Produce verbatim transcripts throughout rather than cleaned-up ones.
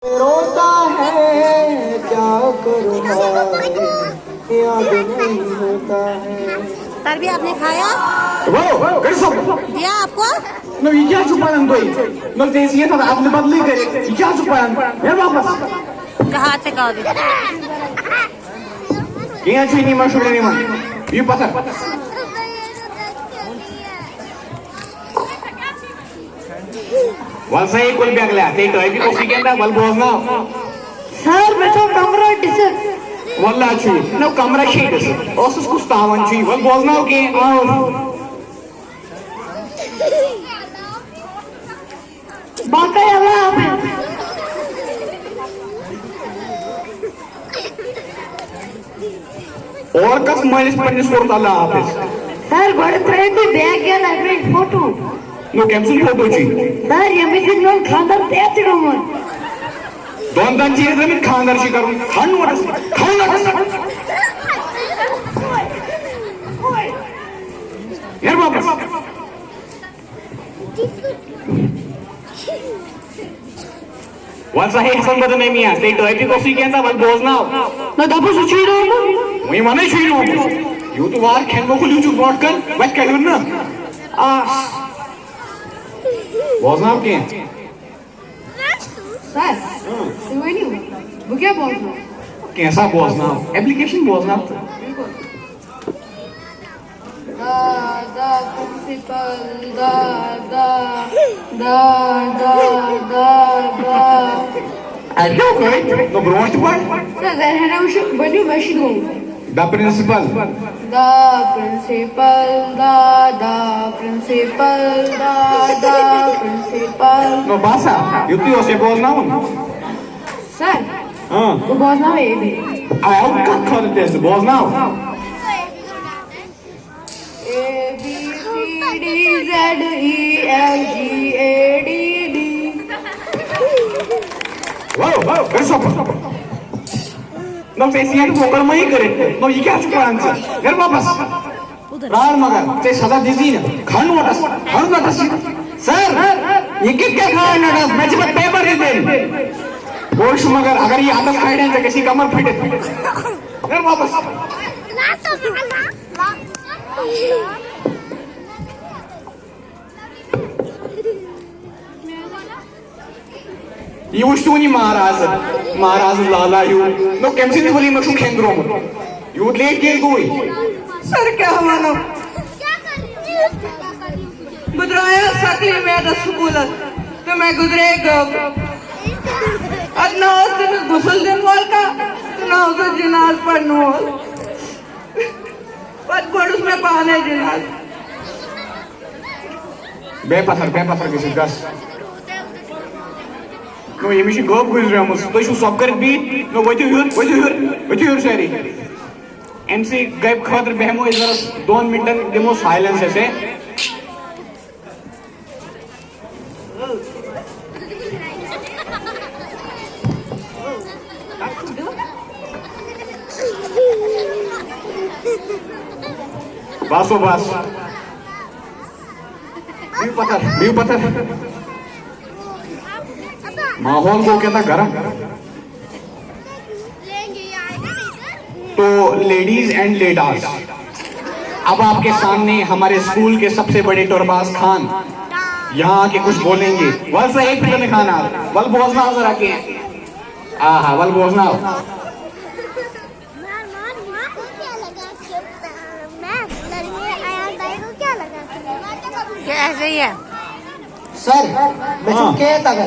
रोता है क्या करूँ, याद नहीं होता है। तरबी, आपने खाया? वो, कर सब। दिया आपको? No, ये क्या छुपाना कोई? No, जैसे ये था, आपने बदली करे। ये क्या छुपाना? यार वापस। कहा से कहा भी। ये अच्छी नहीं, मशहूर नहीं मान। ये पता। ول سا ہے کُل بیگلیا، ژےٚ ٹٲپی کۄسٕے کینٛہہ تہٕ وَل بوزناو۔ سر، مےٚ چھُ کمرٕ ڈِسٕک۔ وَللہ چھُ یہِ۔ نہ، کمرہ چھُے ڈِسٕک۔ اوسُس کُس تاوان چھُے۔ وَل بوزناو کینٛہہ۔ باقٕے اللہ حافظ۔ اور کس مٲلِس پننِس کوٚرُتھ اللہ حافظ؟ سر، گۄڈٕ ترٛٲیِو تُہۍ بیگ یَلہٕ، اَتہِ روزِ فوٹو۔ نو، کٔمۍ سُنٛد فوٹو چھُے؟ سر، ییٚمِس سۭتۍ میون خانٛدر طے چھُ گوٚمُت۔ دۄن دۄن چیٖز درٛٲمٕتۍ خانٛدر چھُے کرُن۔ کھڑ نوٹس، کھڑ نوٹس۔ نیر واپس۔ وَل سا ہے حسن بدن امیہ، ژےٚ ٹٲپی کۄسٕے کینٛہہ تہٕ وَل بوزناو۔ نہ دَپُس سُہ چھُے نہٕ آمُت۔ وۄنۍ وَنَے چھُے نہٕ آمُت۔ یوٗت وار کھٮ۪ن مۄکُل یوٗت چھُ برونٛٹھ کَنہِ، وۄتھ کَرِ ہُن نہ۔ آس۔ بوزناو کینٛہہ۔ سر، تُہۍ ؤنِو، بہٕ کیٛاہ بوزناو؟ کینٛژھا بوزناو، ایپلیکیشن بوزناو تہٕ۔ دا، دا، پرنسپل، دا، دا، دا، دا، دا، دا۔ اَتہِ کیٛاہ گٔے؟ نہ برونٛٹھ تہِ پَر۔ نہ، ذرا ہنا وٕچھِو، ؤنِو، مےٚ چھُ گوٚمُت۔ The principal۔ دا پرنسپل، دا، دا پرنسپل، دا، دا پرنسپل۔ نو باسا، یُتُے اوس یہِ بوزناوُن۔ سر، ہاں۔ بہٕ بوزناوٕ اے بی۔ آیا کَتھ خٲطرٕ تہِ ٲسۍ بوزناو۔ A B C D Z E F G A D D۔ واو، واو، کر سا۔ نو ژےٚ ٲسی یَتھ وۄکر مہ یہِ کٔرِتھ۔ نو یہِ کیٛاہ چھُ پَران ژٕ؟ نیر واپس۔ پرٛار مگر، ژےٚ سزا دِژی نہٕ۔ کھَن نوٹس، کھَن نوٹس یہِ۔ سر، یہِ کِتھ کٔنۍ کھَن نوٹس؟ مےٚ چھِ پَتہٕ پیپر تہِ دِنۍ۔ بوے چھُ مگر، اگر یہِ اَتَس کھالن، ژےٚ گژھی کمر پھٔٹِتھ۔ نیر واپس۔ یہِ وٕچھتون یہِ مہراز، مہراز لالا ہیوٗ۔ نو کٔمۍ سٕنٛدِ ولی مےٚ چھُ کھٮ۪ن درٛومُت؟ یوٗت لیٹ کیٛازِ گوٚوُے؟ سر کیٛاہ وَنو، بہٕ درٛایس سکلی میٹس سکوٗلس تہٕ مےٚ گُزرے گٲو۔ اتھ نہ اوس تٔمِس غسل دِنہٕ وول کانٛہہ تہٕ نہ اوسُس جناز پرنہٕ وول۔ پتہٕ پوٚرُس مےٚ پانے جناز۔ بے پتھر، بے پتھر گٔژھِتھ گژھ۔ نو، ییٚمِس چھِ گٲو گُزریمٕژ، تُہۍ چھِو سۄپہٕ کٔرِتھ بِہِتھ۔ نو، ؤتھِو ہیوٚر، ؤتھِو ہیوٚر، ؤتھِو ہیوٚر سٲری۔ أمۍ سٕے گَبہِ خٲطرٕ بیٚہمو أسۍ ذرا دۄن مِنٹَن، دِمو سایلَنس أسۍ۔ بس ہو بس۔ بِہِو پتھر، بِہِو پتھر۔ ماحول گوٚو کیٛاہ تام گرم۔ تو لیڈیز اینڈ لیڈاز، اب آپ کے سامنے ہمارے اسکول کے سب سے بڑے ٹورباز خان یہاں آ کے کچھ بولیں گے۔ ول سا ایک منٹ خان آپ، ول بوزنا ذرا کے۔ آہا، ول بوزنا۔ میم، میم، میم کو کیا لگا کہ، میم، لڑکے ایان بھائی کو کیا لگا کہ کیٛاہ ہسا یہِ؟ سر، مےٚ چھُ کیک اگر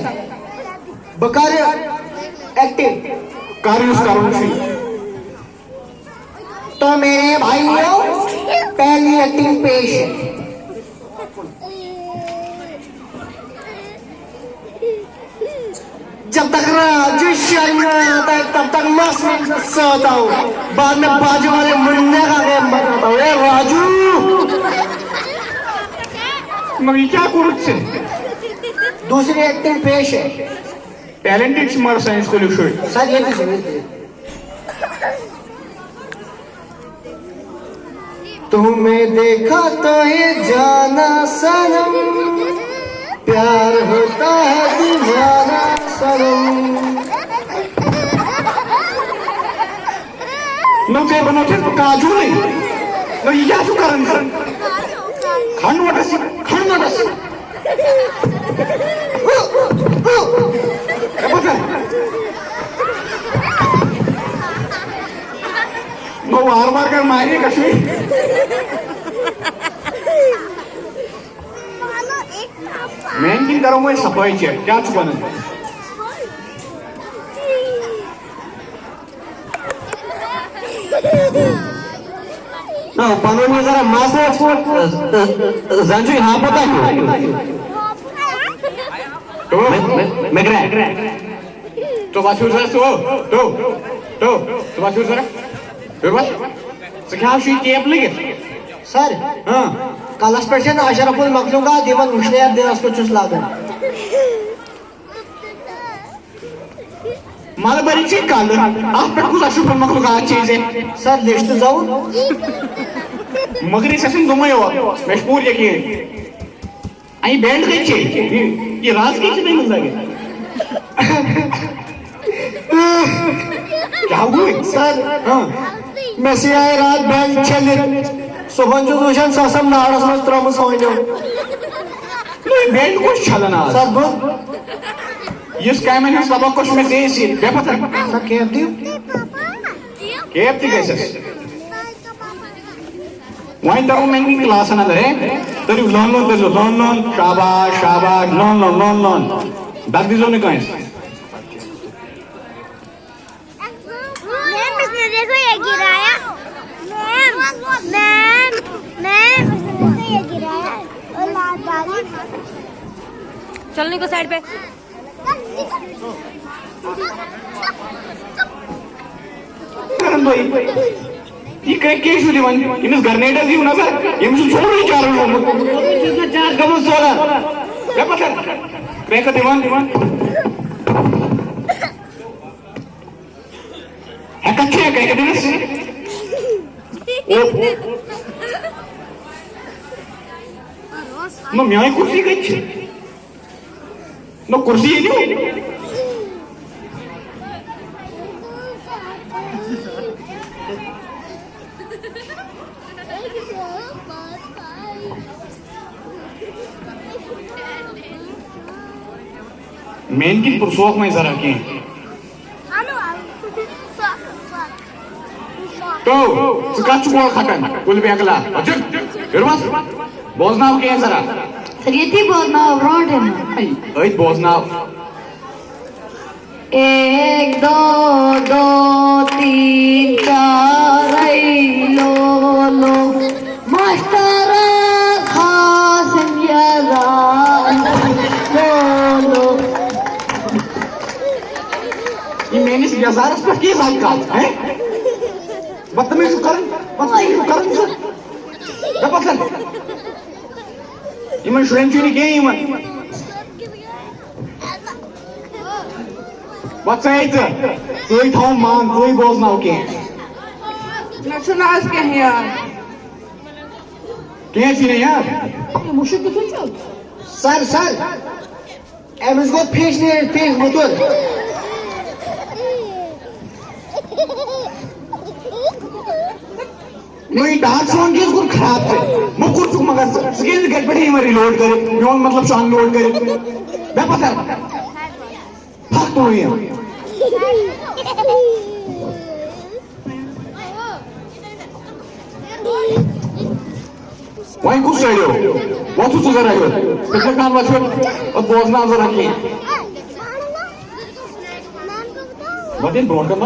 بہٕ کرٕ ایکٹنگ۔ کر یُس کرُن چھُ۔ تو میرے بھائیوں، پہلی ایکٹنگ پیش ہے۔ جب تک راجو شرما آتا ہے، تب تک مس میں سوتا ہوں۔ بعد میں باجو والے منڈے کا گیم بتاتا ہوں۔ اے راجو! نہ، یہِ کیٛاہ کوٚرُتھ ژےٚ؟ دوسری ایکٹنگ پیش ہے۔ ٹیلنٹڈ چھِ مگر سانہِ سکوٗلٕکۍ شُرۍ۔ سر، یہ تو سمجھتے ہیں۔ تمہیں دیکھا تو یہ جانا صنم، پیار ہوتا ہے دیوانہ صنم۔ نو ژےٚ بنووتھس بہٕ کاجوٗلٕے۔ نو یہِ کیٛاہ چھُ کران؟ کھنٛڈ وٹس، کھنٛڈ وٹس۔ نو وار وار کر مارِ کشمیٖر۔ میٛانہِ کِنۍ کرو وۄنۍ صفٲیی چیک، کیٛاہ چھُ وَنان؟ نہ، پنُن یہِ ذرا مَس وَس، زَن چھُے ہاپت اَتہِ۔ تو؟ مےٚ، مےٚ، مےٚ گرٛاے۔ تو بس ہیوٚر سا، تو، تو، تو، تو بس ہیوٚر سا۔ ہیوٚر بس۔ ژٕ کیٛاہ چھُے کیپ لٔگِتھ؟ سر، ہاں۔ کلس پٮ۪ٹھ چھَنہٕ اشرف المخلوقات یِمن وٕشنیر دِنس کیُتھ چھُس لاگان۔ ملبری ژےٚ کلہٕ، اتھ پٮ۪ٹھ کُس اشرف المخلوقات چھے ژےٚ؟ سر، لیٚچھ تہٕ زاوُن۔ مگر أسۍ آسن دۄنوَے یوت، مےٚ چھُ پوٗرٕ یقیٖن۔ اَے بینڈ کَتہِ چھے؟ یہِ، یہِ راز کَتہِ چھِ تٔمِس لَگان؟ کیٛاہ گوٚو؟ سر، ہاں۔ مےٚ سۭتۍ آیہِ راتھ بینڈ چھٔلِتھ۔ صُبحن چھُس وٕچھان سۄ آسان نارس منٛز ترٛٲومٕژ ہٲنیو۔ نہ، یہِ بینڈ کُس چھَلان آز؟ سر، بہٕ۔ یُس کامٮ۪ن ہٕنٛز سبق کۄس چھُ مےٚ ژےٚ سۭتۍ؟ بیٚہہ پَتھر۔ سر، کیب دِیِو۔ کیب تہِ گژھٮ۪س۔ وۄنۍ ترو مےٚ نِش کلاسن اندر، ہے؟ تٔرِو لٲن لٲن، تٔرِو لٲن لٲن، شاباش، شاباش، لٲن لٲن، لٲن لٲن۔ دَکہٕ دیٖزیو نہٕ کٲنٛسہِ۔ میم، اس نے دیکھو یہ گرایا۔ میم، میم، میم، اس نے دیکھو یہ گرایا۔ اور لال داغی۔ چلنے کو سائڈ پہ۔ کرن بھائی، یہِ کرٛٮ۪کھ کیٛازِ چھُو دِوان؟ أمِس گرنیڈس دِیِو نظر، أمِس چھُ سورُے چارٕج گوٚمُت۔ أمِس چھُ چارٕج گوٚمُت سورُے۔ مےٚ پتہٕ کرٛٮ۪کھ دِوان، دِوان۔ ہٮ۪کتھ چھُ کرٛٮ۪کھ دِنس؟ او۔ نہ، میٛٲنۍ کُرسی کتہِ چھِ؟ نہ، کُرسی یہِ نیوٗ۔ میٛانہِ کِنۍ پرٛژھوکھ وۄنۍ ذرا کینٛہہ۔ تو، ژٕ کتھ چھُکھ اورٕ کھٹان؟ کُلہِ بیکلا۔ اچھا، ہیوٚر وَس۔ بوزناو کینٛہہ ذرا۔ سر، ییٚتی بوزناو، برونٛٹھ یِنہٕ۔ ہے، أتھۍ بوزناو۔ ایک دو دو تین چار اے لو لو۔ ماشٹر خاصم یزار لو لو۔ یہِ میٲنِس یزارس پٮ۪ٹھ کیٛاہ زد کتھ، ہیں؟ بدتمیزی چھُ کران، بدتمیزی چھُ کران ژٕ۔ دپان ژٕ۔ یِمن شُرٮ۪ن چھُے نہٕ کینٛہہ یِوان۔ وۄتھ ژٕ ہے ژٕ، ژٕے تھاوُن مان، ژٕے بوزناو کینٛہہ۔ مےٚ چھُنہٕ آز کینٛہہ یاد۔ کینٛہہ چھُے نہٕ یاد؟ یہِ مُشُک کِتھُے چھُ؟ سر، سر۔ أمِس گوٚو فیشنہِ، فیش وُتُر۔ نٔے ڈاک سون کیس کوٚر خراب ژےٚ؟ موٚکُر چھُکھ مگر ژٕ۔ ژٕ کیٛازِ نہٕ گرِ پٮ۪ٹھٕے یِوان ریلوڈ کٔرِتھ؟ میون مطلب چھُ انلوڈ کٔرِتھ۔ مےٚ پتہٕ پھکھ تُلُن یِم۔ وۄنۍ کُس چڑیو؟ وۄتھُو ژٕ ذرا ہیوٚر۔ ژٕ چھَکھ نہٕ وۄتھُن، پَتہٕ بوزناو ذرا کینٛہہ۔ وۄتھ ییٚلہِ برونٛٹھ کَنہِ